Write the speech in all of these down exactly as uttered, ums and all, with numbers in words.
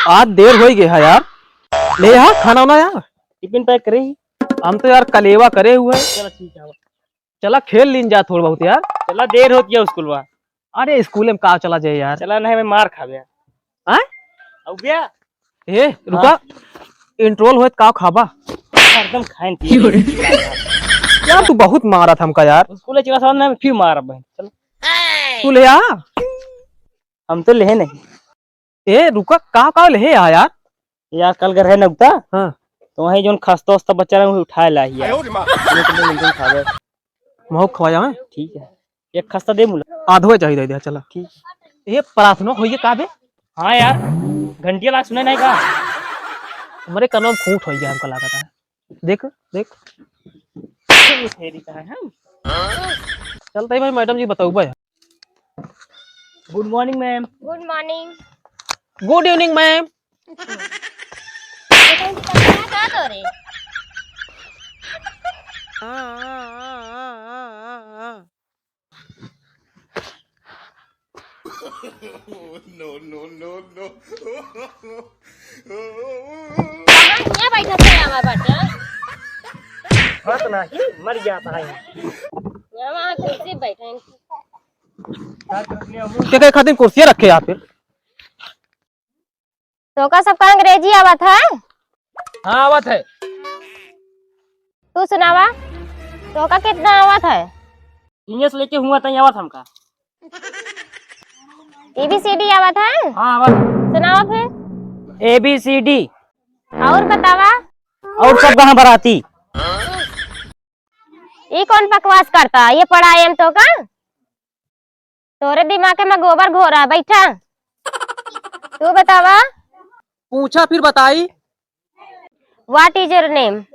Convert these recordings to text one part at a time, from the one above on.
आज देर होइ गया है यार। ले यार खाना वाना यार। टिफिन पैक करे ही। हम तो यार कलेवा करे हुए हैं। चला ठीक है। चला खेल लीन जा थोड़ा बहुत यार। चला देर होत गया स्कूल वा। अरे स्कूल में का चला जाए यार। चला नहीं मैं मार खाबे। आय? अब गया? ए रुका। हाँ। इंटरवल होत का खाबा? एकदम खाएं पी। यार तू बहुत मारत हमका यार। स्कूल चला साथ में फिर मार अब। चलो। तू ले आ। हम तो ले नहीं। ए रुका, का का ले आ यार? यार कल घर है नौता। हाँ। तो वहीं जोन खस्ता उस्ता बच्चा रहे वही उठाए ला ही यार। आयो रे माँ। ये तो बिल्कुल खा गए। महू खवाया है? ठीक है। एक खस्ता दे मुला। आधो चाहिए दे दे, चला। ठीक। ये प्रार्थना होइए का बे? हाँ यार, घंटिया लाग सुने नहीं का? हमारे कनवा में खूंट होइए हमका लागत है। देख, देख। फेरी का है हम? चलते ही भाई मैडम जी बताऊबा यार। Good morning ma'am। Good morning। Good evening ma'am। ये कौन सी तकिया का तो रे? No, no, no, no। कहाँ हियाँ बैठा थे आवा बाटे? बस ना ही मर गया था यहाँ। यहाँ वहाँ कुर्सी बैठे हैं। क्या, क्या खातिर कुर्सियाँ रखे यहाँ पे? तोका सबका अंग्रेजी आवत है? हाँ, आवत है। तू सुनावा, तोका कितना आवत है? इंग्लिश लेके हुआ तई आवत हमका। A B C D आवत है? हाँ, आवत। सुनावा फिर। A B C D। और बतावा। और सब कहाँ बराती? ई कौन बकवास करता? ये पढ़ाई हम तोका? तोरे दिमाग में गोबर घोरा, बैठा। तू बतावा। पूछा फिर बताई। What is your name?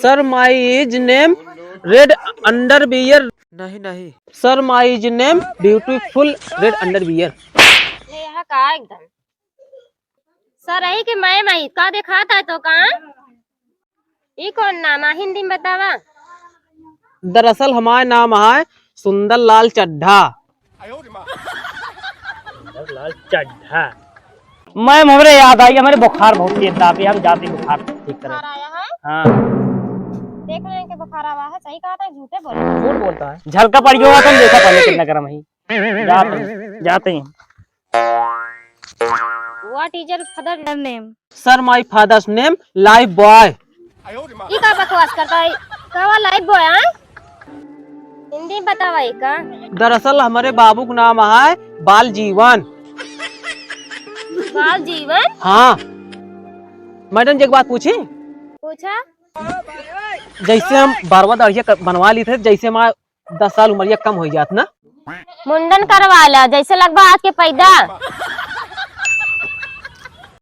Sir, my is name red underwear। नहीं, नहीं। Sir, my is name beautiful red underwear। ये है का एकदम? सर, यही के मैम आई, का देखात है तोका? ई कौन नाम है? हिंदी में बतावा। दरअसल हमार नाम है सुंदर लाल चड्ढा। सुंदर लाल चड्ढा। मैम, हमरे याद आई, हमरे बुखार बहुत तेज दाबे, हम जाते बुखार ठीक करें। बुखार आया है? हाँ। देख रहे हैं कि बुखार आवा है, सही कहा था, झूठे बोल रहे हैं। झूठ बोलता है। झलका पड़ गया होगा, तुम देखा पहले कितना गर्म है। जाते हैं, जाते हैं। What is your father name? Sir, my father's name Life Boy। ई का बकवास करता है? का लाइफ बॉय है? हिंदी में बतावा ई का? दरअसल हमरे बाबू का नाम है बाल जीवन। बाल जीवन? हाँ। मैडम जी, एक बात पूछी? पूछा। जैसे हम बारवा दाढ़िया क-, बनवा ली थे, जैसे हमारा दस साल उमरिया कम होइ जात ना। मुंडन करवा ला, जैसे लगबा आज के पैदा।